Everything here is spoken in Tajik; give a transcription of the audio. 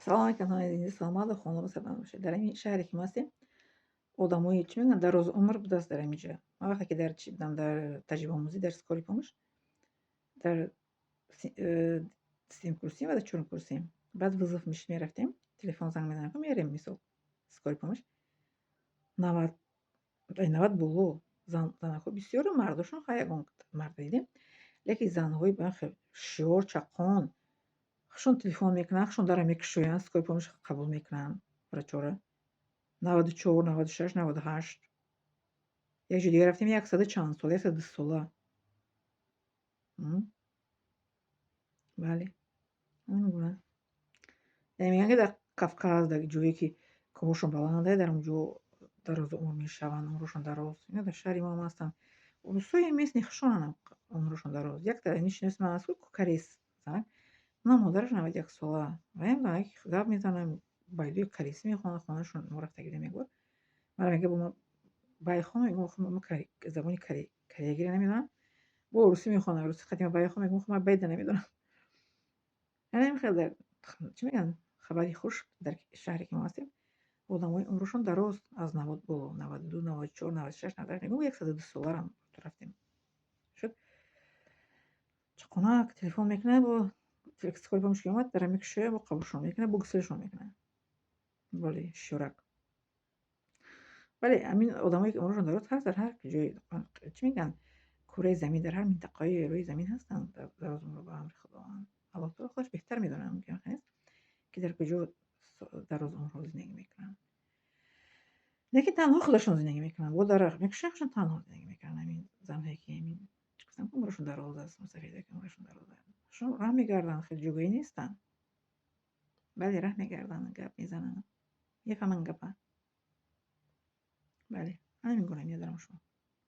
Салом алейкум, ҳамаи саломату хонадон сарбаланд бошед. Дар ҳамин шаҳре, ки мо ҳастем, одамои, чӣ мегӯянд, дарозумр будааст дар ҳамин ҷо. Ман вақте ки дар чӣ будам, дар таҷрибаомӯзӣ, дар скорый помощь, дар сеюм курсием ва дар чорум курсием. Баъд вызов мешид, мерафтем, телефон занг мезанем, мерем, мисол, скорый помощь. 90, 90 боло занакҳо бисёру мардошон, хай, ягон мард дидем, лекин занҳои ҳушёр, чаққон, худшон телефон мекунанд, худшон дара мекушоянд, скорый помощь қабул мекунанд врачора. 94, 96, 98. Як ҷо дигар рафтем, яксаду чанд сола, 102 сола. Бале, ҳамин гуна. Яъне мегӯянд, ки дар Кавказ, дар ҷое ки кӯҳҳошон баланда, дар он ҷо дарозумр мешаванд, умрашон дароз. Ино дар шаҳри мо ҳам ҳастанд. Русои местный хушонанд, умрашон дароз. Якта нишинос ман аст, корейс занак, унам модараш 91 сола. Ваям занаки гап мезанам, байдои корейсӣ мехонад, хонашон мо рафта гирем як. Мара мега, бо ма байхон, мегӯям, ман забони кореягиро намедонам. Бо русӣ мехонам, русӣ қадима байхон, мегӯям, ман байда намедонам. Яъне хел дар, чӣ мегӯянд, хабари хуш: дар шаҳре, ки мо ҳастем, одамои умрашон дароз, аз 90 боло, 92, 94, 96, 98, мегӯям, 102 соларам рафтем. Шуд. Чаққонак телефон мекунад, бо скорый помощь ки омад, дара мекушояд, бо қабулшон мекунад, бо гуселшон мекунад. Бале, ҳушёрак. Бале, ҳамин одамое, ки умрашон дароз ҳаст, дар ҳар ҷои, чӣ мегӯянд, кураи замин, дар ҳар минтақаи рӯи замин ҳастанд дарозумр, ба амри Худованд. Аллоҳ таоло худаш беҳтар медонад, мумкин нест, ки дар куҷо дарозумрҳо зиндагӣ мекунанд. Лекин танҳо худашон зиндагӣ мекунанд. Бо дар мекушанд, худашон танҳо зиндагӣ мекунанд. Ҳамин занҳое, ки ҳамин гуфтам, умрашон дароз аст, мусафедое, ки умрашон дароз аст. Худашон раҳ мегарданд, хеле ҷугоӣ нестанд. Бале, раҳ мегарданд, гап мезананд, мефаҳманд гапа. Бале, ҳамин гуна медорам шумо.